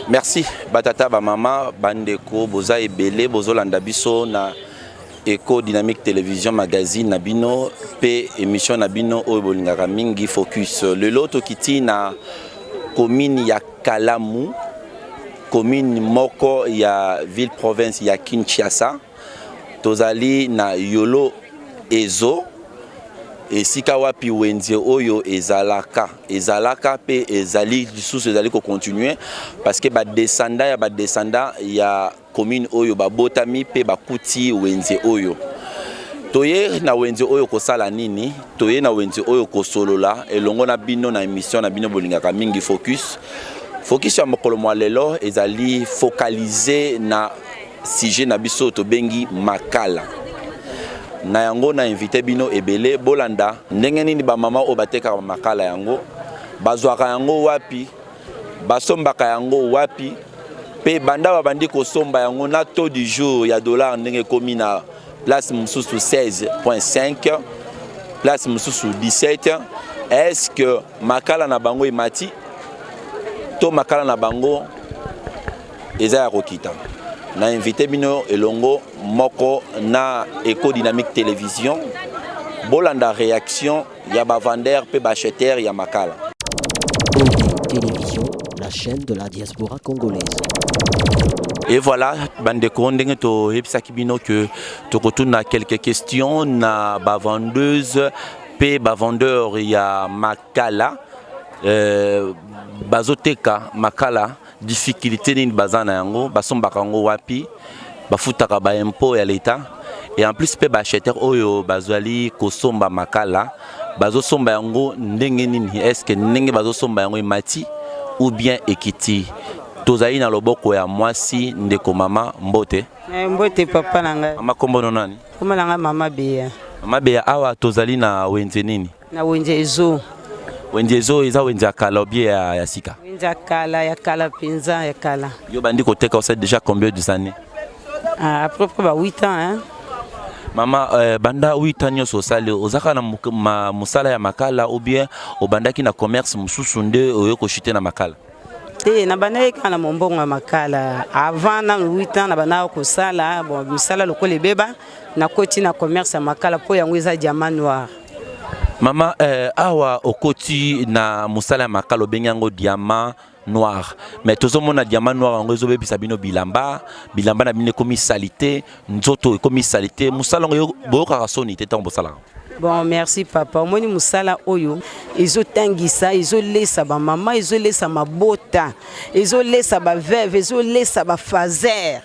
Merci batata, bamama, bandeko, boza ebele bozolanda biso na Eco Dynamique Télévision Magazine na bino mpe émission na bino oyo bolingaka mingi, Focus. Lelo tokiti na commune ya Kalamu, commune moko ya ville province ya Kinshasa. Tozali na Yolo Ezo, esika wapi wenze oyo ezalaka mpe ezali lisusu, ezali kocontinuer parce que badescendant ya badescendant ya commune oyo babotami mpe bakuti wenze oyo. Toye na wenze oyo kosala nini? Toye na wenze oyo kosolola elongo na bino na émission na bino bolingaka mingi, Focus. Focus ya mokolo mwa lelo ezali focalisé na sujet na biso tobengi makala. Na yango na invité bino ebele bolanda ndenge nini bamama oyo batekaka makala yango bazwaka yango wapi, basombaka yango wapi, mpe banda babandi kosomba yango na taux du jour ya dollar ndenge ekomi na place mosusu 16.5, place mosusu 17. Est-ce que makala na bango emati to makala na bango eza ya kokita? Na invité bino elongo moko na Eco Dynamique Télévision, bolanda réaction ya bavendeur mpe baacheteur ya makala. Télévision, la chaîne de la diaspora congolaise. Et voilà, bandeko, ndenge toyebisaki bino ke tokotuna quelques questions na bavendeuse mpe bavendeur ya makala. Bazoteka makala, difficulté nini baza na yango, basombaka yango wapi, bafutaka baimpôt ya l'État, et en plus mpe baacheteur oyo bazali kosomba makala bazosomba yango ndenge nini? Est ce que ndenge bazosomba yango emati ou bien ekiti? Tozali na loboko ya mwasi, ndeko mama, mbote. Mbote, papa na ngai. Mama, kombo no nani? Kombo na ngai Mama Beya. Mama Beya, awa tozali na wenze nini? Na wenze Ezo. Wenze Ezo eza wenze ya kala obie ya sika? Wenze ya kala, ya kala mpenza, ya kala. Yo bandi koteka osali déjà combien de années? Ah, à peu près ba 8 ans, hein. Mama, banda 8 ans nyonso osali, ozaka na mosala ya makala ou bien obandaki na commerce mosusu nde oyo kochuter na makala? Te, nabandaki kaka na mombongo ya makala. Avant nanu 8 ans nabandaka kosala. Bon, misala lokola ebeba, nakoti na commerce ya makala mpo yango eza diamant noir. Mama, awa okoti na mosala ya makala, obengi yango diamant noir, mais tozomona diamant noir yango ezobebisa bino bilamba, bilamba na bino ekomi saleté, nzoto ekomi saleté. Mosala yango boyokaka soni te ntango bosalaka? Bon, merci papa. Omoni, mosala oyo ezotangisa, ezolesa bamama, ezolesa mabota, ezolesa baveuve, ezolesa bafaser.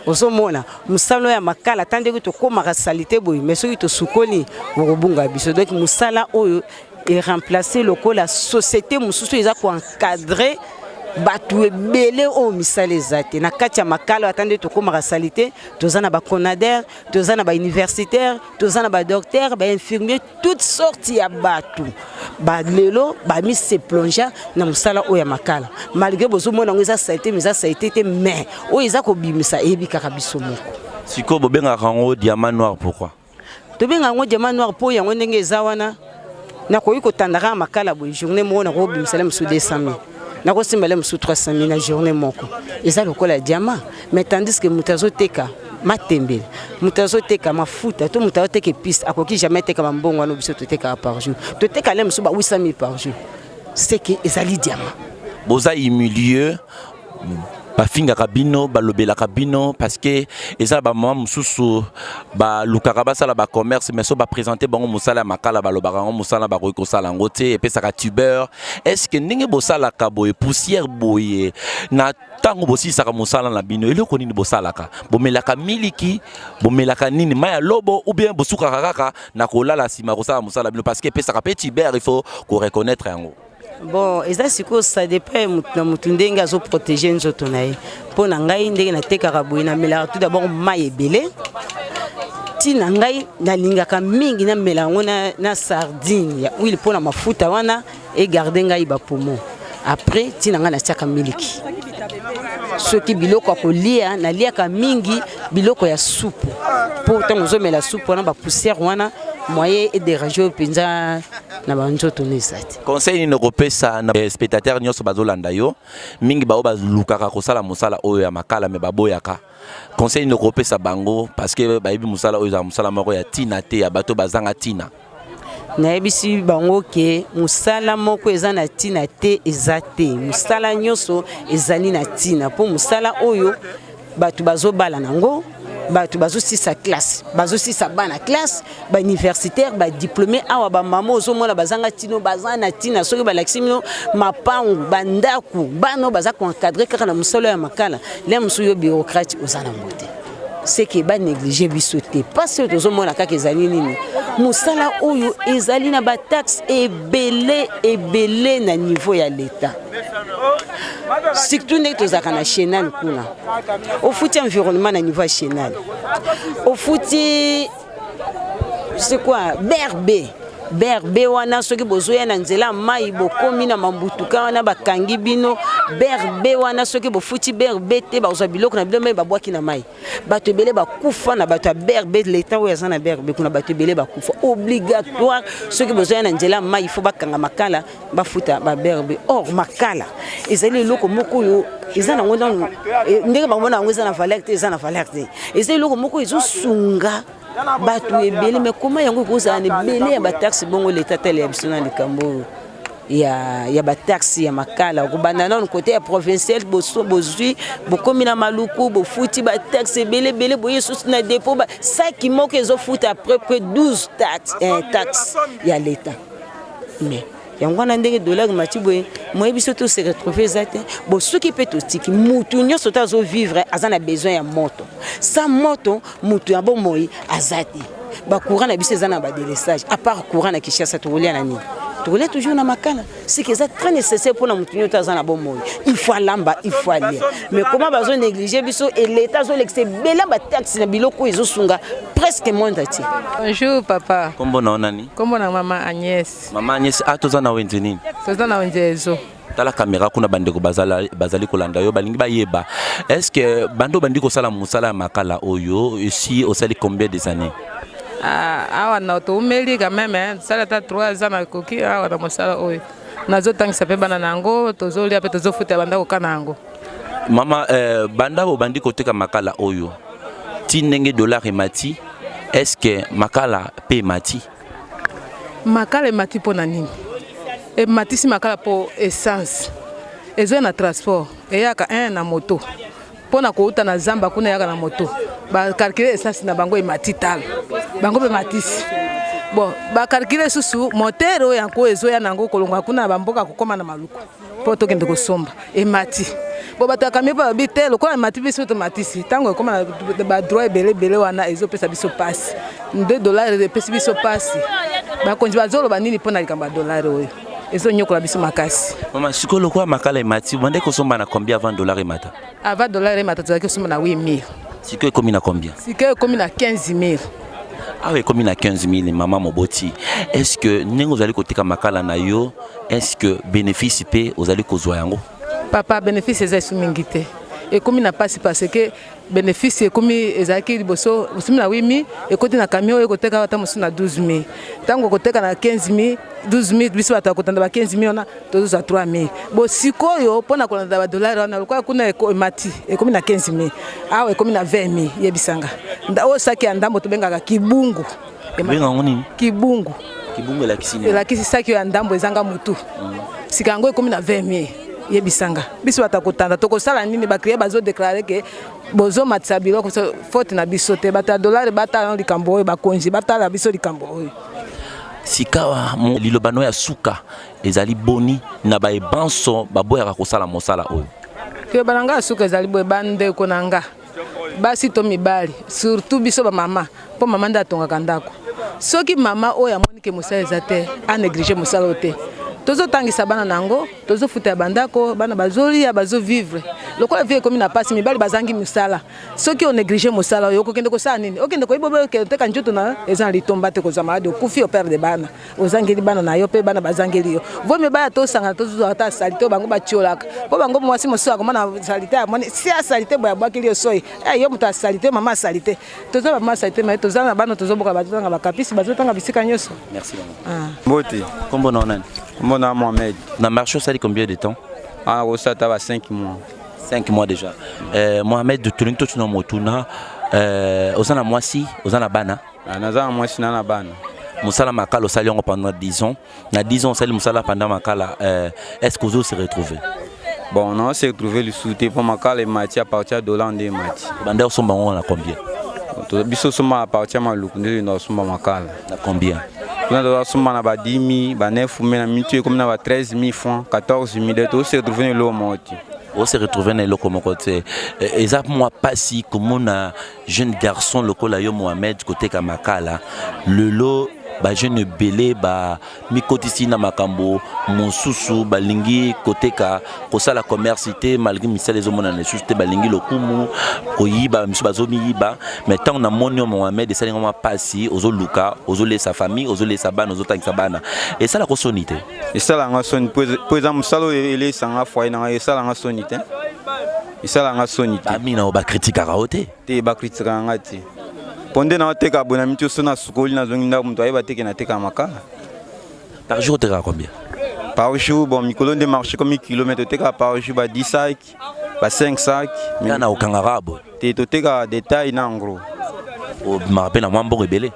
Ozomona, mosala oyo ya makala, ata ndenge tokómaka saleté boye, mais soki tosukoli, okobunga biso. Donc mosala oyo eremplace lokola société mosusu eza koencadrer bato ebele oyo misala eza te. Na kati ya makala, ata nde tokómaka saleté, toza na baconader, toza na bauniversitaire, toza na badocteur, bainfirmier, toute sorte ya bato. Balelo bamise plonger na mosala oyo ya makala. Malgré bozomona yango eza saleté, mais eza saleté te, mais oyo eza kobimisa eyebi kaka biso moko. Sikoyo bobengaka yango diamant noir pourquoi? Tobenga yango diamant noir mpo yango ndenge eza wana, nakoki kotanda kaka makala boye, journée moko nakobimisa le mosusu 200 000, nakosimba le mosusu 300 000 na journée moko. Eza lokola diamant. Mais tandis que moto azoteka matembele, moto azoteka mafuta to moto azoteka épice akoki jamais teka bambongo wana. Biso totekaka par jour, toteka le mosusu ba 800 000 par jour, c'est que ezali diamant. Boza humilié, bafingaka bino, balobelaka bino, parce que eza na bamama mosusu balukaka basala bacommerce, mais so baprésente bango mosala ya makala, balobaka yango mosala bakoki kosala yango te, epesaka tuber. Est ce que ndenge bosalaka boye, poussière boye, na ntango bosilisaka mosala na bino, eloko nini bosalaka? Bomelaka miliki, bomelaka nini, mai ya lobo, ou bien bosukaka kaka na kolala nsima kosala mosala bino? Parce que epesaka mpe tuber, il faut koreconnaître yango. Bon, eza sikoyo, ça dépend ya motu na motu ndenge azoprotéger nzoto na ye. Mpo na ngai, ndenge natekaka boye, namelaka tout d'abord mai ebele. Ntina ngai nalingaka mingi namela yango na sardine ya huile mpo na mafuta wana egarde ngai bapoumon. Après, ntina ngai natiaka miliki. Soki biloko ya kolia, naliaka mingi biloko ya supu, mpo ntango ozomela supu wana, bapoussière wana moyen edéranger oyo mpenza. Na banzoto no eza te. Conseil nini okopesa na spectateur nyonso bazolanda yo mingi, bao balukaka kosala mosala oyo ya makala me baboyaka? Conseil nini okopesa bango? Parce que bayebi mosala oyo ezala mosala moko ya ntina te, ya bato bazanga ntina. Nayebisi bango ke mosala moko eza na ntina te eza te. Mosala nyonso ezali na ntina, mpo mosala oyo bato bazobala nango, bato bazosisa classe, bazosisa bana classe, bauniversitaire, badiplôme. Awa bamama ozomona bazanga ntina, baza na ntina. Soki balakisi bino mapangu, bandako, bana oyo baza koencadrer kaka na mosala ya makala, le mosusu yo bureaucrate oza nango te. Seke banéglige biso te. Mpasi oyo tozomona kaka ezali nini? Mosala oyo ezali na bataxe ebele ebele na niveau ya leta, surtout ndenge tozalaka na chenal kuna. Ofuti environnement na niveau ya chenal, ofuti, c'est quoi, BRB. BRB wana, soki bozoya na nzela ya mai, bokomi na mambutuka wana, bakangi bino. BRB wana, soki bofuti BRB te, bazwa biloko na bino mai, babwaki na mai. Bato ebele bakufa na bato ya BRB. Leta oyo aza na BRB kuna, bato ebele bakufa. Obligatoire, soki bozoya na nzela ya mai, il faut bakanga makala, bafuta ba BRB. Or makala ezali eloko moko oyo eza nango nanu ndenge bamona yango, eza na valeur te, eza na valeur te. Eza eloko moko ezosunga bato ebele, mais koma yango ekozala na ebele ya bataxe bongo? Leta tele ya biso na likambo oyo ya bataxe ya makala, kobanda nano kote ya provincial, bozwi, bokomi na Maluku, bofuti bataxe ebele ebele, boye susu na dépôt, saki moko ezofuta à peu près 12 taxe, taxe ya leta. Mais yango wana, ndenge dollar mati boye, moye biso tose retrouve eza te. Bo soki mpe totiki, mutu nyonso to azovivre aza na besoin ya moto. Sa moto, mutu ya bomoi aza te. Bacourant na biso eza na badélestage. À part courant na Kinshasa, tokolia na nini? Tokolia toujours na makala. Siki eza très nécessaire mpona motu nyonso aza na bomoi, il faut alamba, il faut alia. Mais comment bazonéglige biso e leta azolekisa ebele bataxe na biloko oyo ezosunga presque monde entier? Bonjour papa. Kombo na yo nani? Kombo na mama Agnès. Mama Agnès, a toza na wenze nini? Toza na wenze Ezo. Tala caméra kuna, bandeko bazali kolanda yo, balingi bayeba: est ce que bando bandi kosala mosala ya makala oyo, esi osali combien des années? Ah, awa na toumeli quand même, hein. Sala ata 3 ans nakoki awa na mosala oyo. Nazotangisa mpe bana na yango, tozolia mpe tozofuta bandako ka na yango. Mama, banda obandi koteka makala oyo ti ndenge dollar emati, est ce que makala mpe emati? Makala emati mpo na nini? Ematisi makala mpo essence ezoya na transport, eyaka 1 na moto mpo na kouta na zamba kuna, eyaka na moto. Bacalculer essence na bango emati talo, bango mpe matisi. Bon, bacalculer lisusu moteur oyo yango ezoya nango kolongwa kuna na bamboka kokóma na Maluku mpo tokende kosomba, emati. Bo bato ya camion mpe babi te, lokola emati, biso tomatisi. Ntango ekóma na badroit ebele ebele wana, ezopesa biso mpasi. Nde dollar epesi biso mpasi. Bakonzi bazoloba nini mpo na likambo ya dollar oyo ezonyokola biso makasi? Mama, sikoyo lokola makala emati, obandi kosomba na combien avant dollar emata? Avant dollar emata, tozalaki kosomba na 8000. Sikoyo ekomi na combien? Sikoyo ekomi na 15 000. Awa ekomi na 15 000. Mama moboti, est ce que ndenge ozali koteka makala na yo, est ce que bénéfice mpe ozali kozwa yango? Papa, bénéfice eza esu mingi te. Ekomi na mpasi parce que bénéfice ekomi, ezalaki liboso osombi na 8000, ekoti na camion oyo ekoteka ata mosusu na 12 000. Ntango okoteka na 15 000, 12 000, biso bato ya kotanda ba 15 000 wana tozozwa 3 000. Bo sikoyo mpona kolanda badolare wana, lokola kuna emati, ekomi na 15 000, awa ekomi na 20 000. Yebisanga, oyo saki ya ndambo tobengaka kibungu. Benga yango nini? Kibungu. Kibungu elakisi nini? Elakisi saki oyo ya ndambo ezanga motu. Sika yango ekomi na 20 000. Yebisanga, biso bato ya kotanda tokosala nini? Baclient bazodéclarer ke bozomatisa biloko, faute na biso te. Bato ya dolare batala likambo oyo, bakonzi batala biso likambo oyo. Sikawa, liloba no ya suka ezali boni na baebanso baboyaka kosala mosala oyo? Liloba na ngai ya suka ezali boye: bandeko na nga basi to mibali, surtout biso bamama, mpo mama nde atongaka ndako. Soki mama oyo amoni ke mosala eza te, anéglige mosala oyo te. Tozotangisa bana na yango, tozofuta ya bandako, bana bazolia, bazovivre. Lokola vie ekomi na pasi, mibali bazangi misala. Soki o néglige mosala oyo, okokende kosala nini? Okende koyiba obe okende koteka nzoto na eza na litomba te, kozwa maladi, okufi, operdre bana, ozangeli bana na yo mpe bana bazangeli yo. Vaut mieux baya tosangana, tozwa ata salite oyo bango batiolaka, mpo bango mwasi mosusu akomona salite, amoni si asalite boye abwakeli yo soyi. Eh, yo moto asalite, mama asalite. Toza ba mama salite, mais toza na bana tozoboka, bazotanga bakapisi, bazotanga bisika nyonso. Merci mama. Ah. Mbote. Kombo na nani? Kombo na Mohamed. Na marché osali combien de temps? Ah, osata ba 5 mois. 5 mois déjà. Mohamed, tolingi totuna motuna, oza na mwasi, oza na bana? Ah, naza na mwasi na na bana. Mosala makala osali yango pendant 10 ans. Na 10 ans osali mosala pendant makala, est-ce que ozo se retrouver? Bon, on se retrouver lisusu te mpo makala emati à partir ya dollar nde emati. Banda osomba yango na combien? Biso osomba à partir ya Maluku nde toyenda kosomba makala. Na combien? Kuna tozasomba na ba 10 000, ba 9 000, na mitu ekomi na ba 13 000 francs, 14 000, donc tozo se retrouver na eloko moko te. O se retrouver na eloko moko te. Eza mwa pasi komona jeune garçon lokola yo Mohamed koteka makala. Lelo ba jeune ebele ba mikotisi na makambo mosusu, balingi koteka, kosala commerce te malgré misala ezomonana lisusu te, balingi lokumu, koyiba, misusu bazomiyiba. Mais ntango namoni yo Mohamed, esali nga mwa pasi, ozoluka, ozolesa famille, ozolesa bana, ozotangisa bana, esalaka soni te? Esalaka soni mpo eza mosala oyo elesanga foyer na ngai, esalanga soni te, esalanga soni te. Bamina oyo bakritikaka yo te? Te, bakritikaka nga te, mpo nde naoteka boye na miti oso nasukoli, nazongi ndako, moto ayeba teke nateka makala. Par jour otekaka combien? Par jour, bon, mikolo nde marché komi kilomètre, totekaka par jour ba 10 sac, ba 5 sac. Na okangaka boye? Te, totekaka détail na en gros. Obimaka mpe na mwa mbongo ebele?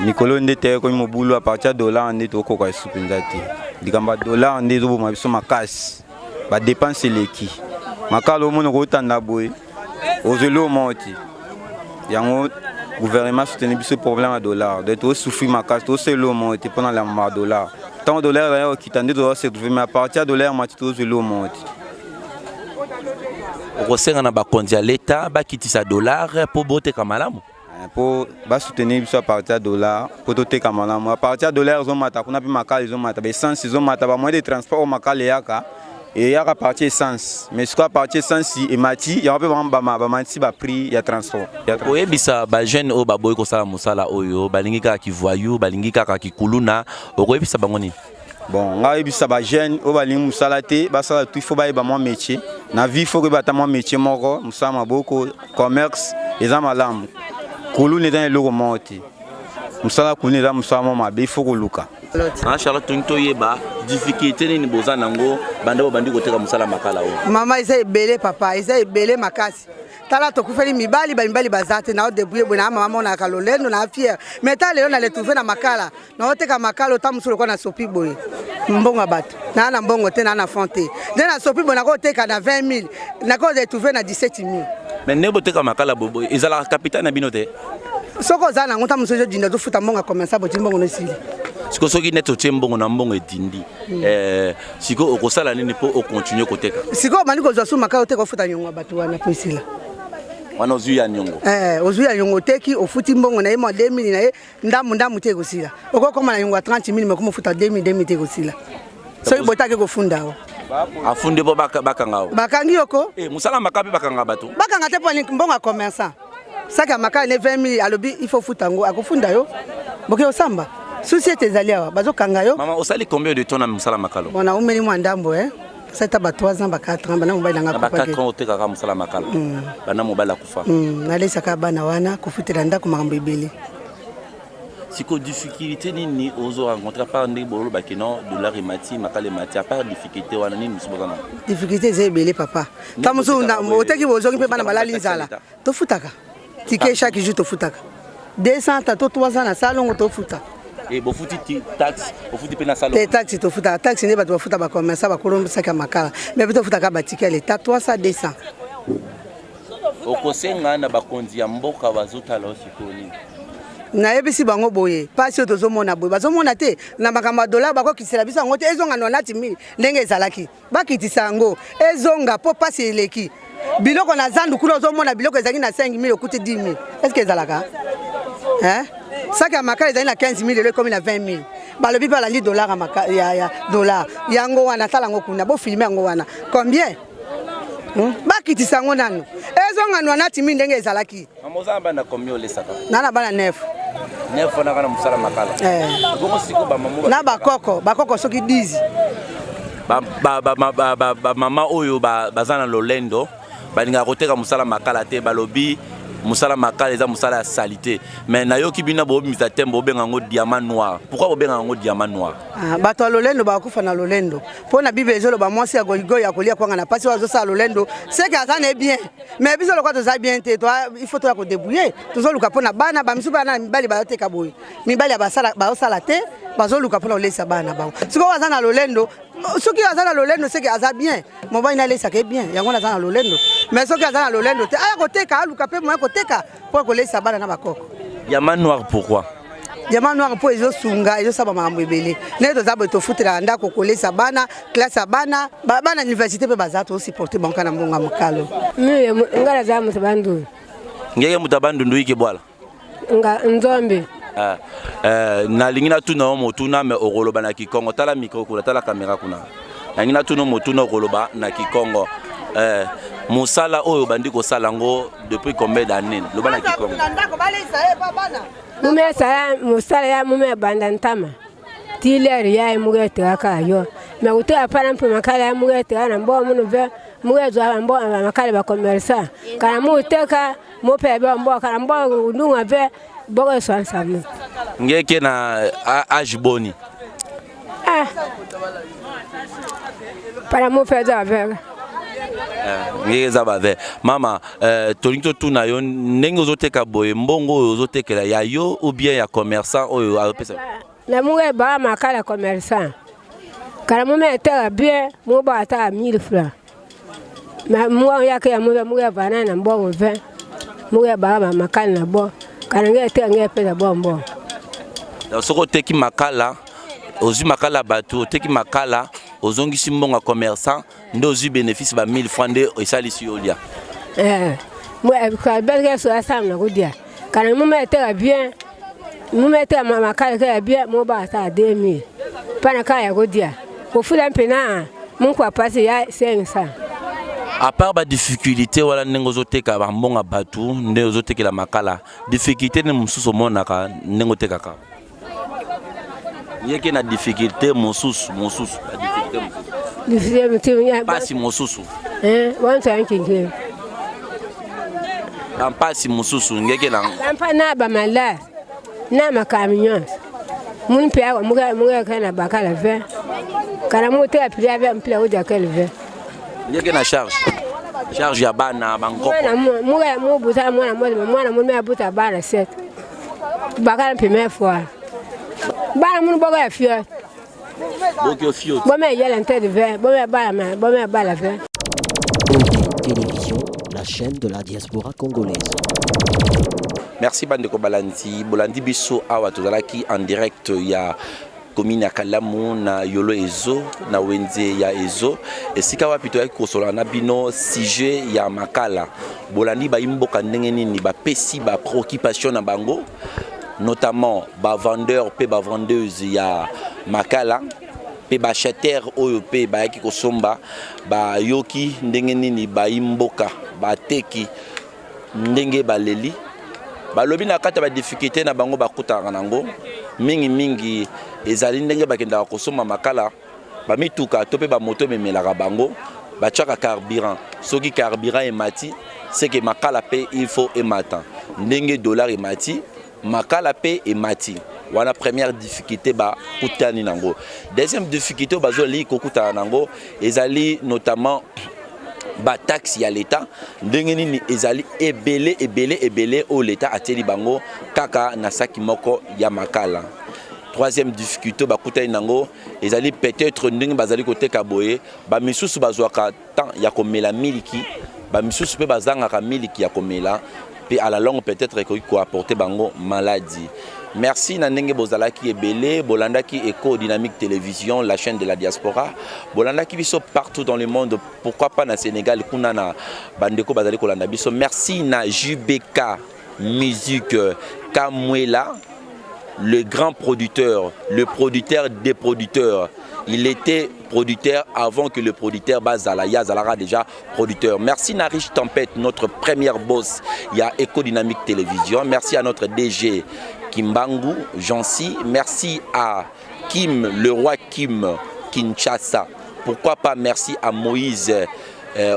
Mikolo nde te komi mobulu à partir ya dollar nde tokokoka esu mpenza te. Likambo ya dollar nde ezoboma biso makasi, badepense eleki. Makala omona okotanda boye, ozwa eloko moko te. Yango gouvernement soutenir biso problème ya dollar, donc tozosouffrir makasi, tozosala eloko moko te mpona likambo ya dollar. Ntango dollar ezali kokita nde toza se retrouver, mais à partir ya dollar mati tozwa eloko moko te. Okosenga na bakonzi ya leta bakitisa dollar mpo boteka malamu? Mpo basoutenir biso à partir ya dollar mpo toteka malamu. À partir ya dollar ezomata kuna mpe makala ezomata, baessence ezomata, bamoyen de transport oyo makala eyaka eyaka partir essence, mais sikoyo à partir essence emati, yango mpe bamatisi baprix ya transport. Okoyebisa bajeune oyo baboyi kosala mosala oyo, balingi kaka kivoyou, balingi kaka kikuluna, okoyebisa bango nini? Bon, ngai oyebisa bajeune oyo balingi mosala te, basala tout, il faut bayeba mwa métier na vie, faut koyeba ata mwa métier moko, mosala maboko, commerce eza malamu. Kuluna eza na eloko moko te, mosala kuluna eza mosala moko mabe, il faut koluka. Ah, Charlotte, tolingi toyeba difficulté nini boza nango banda bobandi koteka mosala makala oyo? Mama, eza ebele papa, eza ebele makasi. Tala, tokufeli mibali, bamibali baza te. Nao débrouille boye na mama, monaka lolendo na fier, mais tala lelo na retrouve na makala, naoteka makala. Ota mosusu lokola nasopi boye mbongo ya bato, naa na mbongo te, naa na fond te, nde nasopi boye nakoteka na 20 000, nako retrouve na 17 000. Mais ndenge boteka makala boye, ezalaka capital na bino te? Soki oza nango, ta mosusu ezodinda, ozofuta mbongo ya commerçant, boti mbongo no esili. Sikoyo soki neti otie mbongo na mbongo edindi, sikoyo okosala nini mpo ocontinue koteka? Sikoyo obandi kozwa su makala, oteka, ofuta nyongo ya bato wana mpo esila. Wana ozwi ya nyongo? Ozwi ya nyongo, oteki, ofuti mbongo na ye mwa 2000 na ye, ndambu ndambu te ekosila. Okokoma na nyongo ya 30 000, mais okoma ofuta 2000 2000 te ekosila. Soki botaki kofunda o afundi mpo bakanga o bakangi yoko. Mosala makala mpe bakanga bato? Bakanga te, mpo mbongo ya commerçant, saki ya makala ne 20 000, alobi il faut futa yango, akofunda yo, boke osamba susi ete ezali awa, bazokanga yo. Mama, osali combien de temps na mosala makala? Bon, naumeli mwa ndambo, asali ta ba 3 ans, ba 4 ans, bana mobali nanga. Na ba 4 ans otekaka mosala makala, bana mobali akufa? Nalesaka bana wana, kofutela ndako, makambo ebele. Sikoyo difficulté nini ozo rencontre à part ndenge bolobaki non dollar emati, makala emati? À part difficulté wana, nini mosusu boza nango? Difficulté eza ebele papa. Ta mosusu oteki, bozongi mpe bana balali nzala. Tofutaka ticket chaque jour, tofutaka 200 tato 300 na salongo tofuta. Bofuti taxe, bofuti mpe na salongo? Te, taxe tofutaka taxe nde bato bafuta, bacommerçant bakolombisaka makala, mais mpe tofutaka baticket ya leta 300 200. Okosenga na bakonzi ya mboka bazotala yo sikoyo nini? Nayebisi bango boye, mpasi oyo tozomona boye, bazomona te na makambo ya dollar, bakokisela biso yango te, ezonga 90 000 ndenge ezalaki, bakitisa yango ezonga, mpo mpasi eleki. Biloko na zandu kuna, ozomona biloko ezalaki na 5 000, okuti 10 000, est ce que ezalaka? Saki ya makala ezali na 15 000, lelo ekomi na 20 000. Balobi mpe alandi dollar ya, ya dollar yango wana. Tala yango kuna, bofilme yango wana combien? Bakitisa yango nano, ezonga nwana timi ndenge ezalaki. Mama, oza na bana combien olesaka? Na na bana 9. 9 wana kaka na mosala makala? Eh. Bongo sikoyo bamama? Na bakoko, bakoko soki 10. Bamama oyo baza na lolendo, balingaka koteka mosala makala te. Balobi mosala makala eza mosala ya saleté. Mais nayoki bino bobimisa te, bobenga yango diamant noir. Pourquoi bobenga yango diamant noir? Ah, bato ya lolendo bakufa na lolendo, mpo na Bible ezoloba mwasi ya goigoi akolia kwanga na pasi. Oyo azosala lolendo seke aza na bien, mais biso lokola toza bien te, il faut toya kodébrouiller. Tozoluka mpo na bana. Bamisu bana na mibali bazoteka boye, mibali ya bazosala te, bazoluka mpona kolesa bana na bango. Sikoyo aza na lolendo, soki aza na lolendo seke aza bien, mobali nalesaka ye bien, yango naza na lolendo. Mais soki aza na lolendo te, aya koteka, aluka mpe moya koteka mpo kolesa bana na bakoko. Diamant noir, pourquoi? Diamant noir mpo ezosunga, ezosala makambo ebele. Ndenge toza boye, tofutelaka ndako, kolesa bana, classe ya bana, bana université mpe baza, tozosupporte bango kaka na mbongo ya mokalo. Nga naza moto Bandundu. Ngeke moto ya Bandundu ike bwala? Nga Nzombe. Nalingi natuna yo motuna, me okoloba na Kikongo. Tala micro kuna, tala caméra kuna. Nalingi natuna yo motuna, okoloba na Kikongo. Mosala oyo obandi kosala yango depuis combien d'année? Loba na Kikongo. Mume sala mosala ya mume banda ntama ti lere ya muke tekaka yo me kuteka pana mpe makala ya muke teka na mbo munu ve muke zwa mbo makala ba commerçant kana muteka mupe be mbo kana mbo ndunga ve boko swansa mu. Ngeke na age boni? Ah, pana mupe za ve. Ngeke eza bave. Mama, tolingi totuna yo, ndenge ozoteka boye, mbongo oyo ozotekela ya yo ou bien ya commerçant oyo azopesa? Na muke ba makala commerçant kana mume teka bien, mu ba ta 1000 francs ma mu ya ke mu mu ya vana na mbongo 20 mu ya ba ba makala na bo kana nge teka nge pesa bo mbongo. Donc soki oteki makala, ozwi makala ya bato, oteki makala, ozongisi mbongo ya commerçant, nde ozwi bénéfice ba 1000 francs, nde esalisi yo lia? Eh, mu ka belge so asam na kudia kana mu me teka bien, mu me teka makala ke ya bien, mu ba ta 2000 pana kaya kudia kufula mpena mu kwa pasi ya 500. À part badifficulté wana, ndenge ozoteka bambongo ya bato, nde ozotekela makala, difficulté nde mosusu omonaka ndenge otekaka yeke na difficulté mosusu, mosusu, badifficulté mosusu? Difficulté? Mpasi mosusu. Eh, wantu yankingi. Bampasi mosusu ngeke na? Bampa na bamalade na makambo nyonso munu mpe awa muke kana bakala 20 kana mu teka prix ave mpila uja kele 20. Ngeke na charge ya bana bankoko? Mwana muke mubuta mwana moja, mwana munu abuta bana 7, bakala mpe me foire bana munu boko ya fiot. Boki ofio? Bome yela ntedi 20, bome bala ma bome bala 20. OD Télévision, la chaîne de la diaspora congolaise. Merci bandeko balandi, bolandi biso awa. Tozalaki en direct ya commune ya Kalamu na Yolo Ezo, na wenze ya Ezo, esika wapi toyaki kosolola na bino sujet ya makala. Bolandi bayi mboka ndenge nini bapesi bapréoccupation na bango, notamment bavendeur mpe bavendeuse ya makala mpe bachateur oyo mpe bayaki kosomba. Bayoki ndenge nini bayi mboka bateki, ndenge baleli, balobi na kati ya badifficulté na bango bakutanaka nango mingimingi ezali ndenge bakendaka kosomba makala, bamituka to mpe bamoto ememelaka bango batiaka carburant. Soki carburant emati, seke makala mpe il faut emata. Ndenge dollar emati, makala mpe emati. Wana première difficulté bakutani nango. Deuxième difficulté oyo bazoli kokutana nango ezali notamment bataxe ya l'État, ndenge nini ezali ebele ebele ebele oyo l'État atieli bango kaka na saki moko ya makala. Troisième difficulté bakutani nango ezali peut-être ndenge bazali koteka boye, bamisusu bazwaka temps ya komela miliki, bamisusu mpe bazangaka miliki ya komela, mpe à la longue peut-être ekoki koapporter bango maladie. Merci na ndenge bozalaki ebele, bolandaki Eco Dynamique Télévision, la chaîne de la diaspora. Bolandaki biso partout dans le monde, pourquoi pas na Sénégal kuna na bandeko bazali kolanda biso. Merci na JBK Musique Kamwela. Le grand producteur, le producteur des producteurs. Il était producteur avant que le producteur bazala. Ye azalaka déjà producteur. Merci na Riche Tempête, notre première boss. Il y a Eco Dynamique Télévision. Merci à notre DG Kimbangu, Jancy. Merci à Kim, le roi Kim Kinshasa. Pourquoi pas merci à Moïse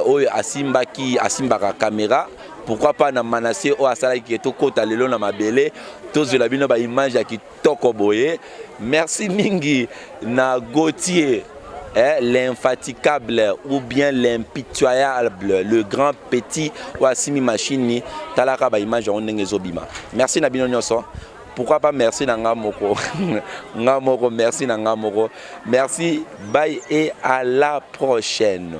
oyo asimbaki asimbaka caméra. Pourquoi pas na Manassé oyo asalaki ke tokota lelo na mabele, tozwela bino baimage ya kitoko boye. Merci mingi na Gauthier, l'infatigable ou bien l'impitoyable, le grand petit oyo asimbi machine. Talaka baimage yango ndenge ezobima. Merci na bino nyonso. Pourquoi pas merci na nga moko, nga moko. Merci na nga moko. Merci, bye et à la prochaine.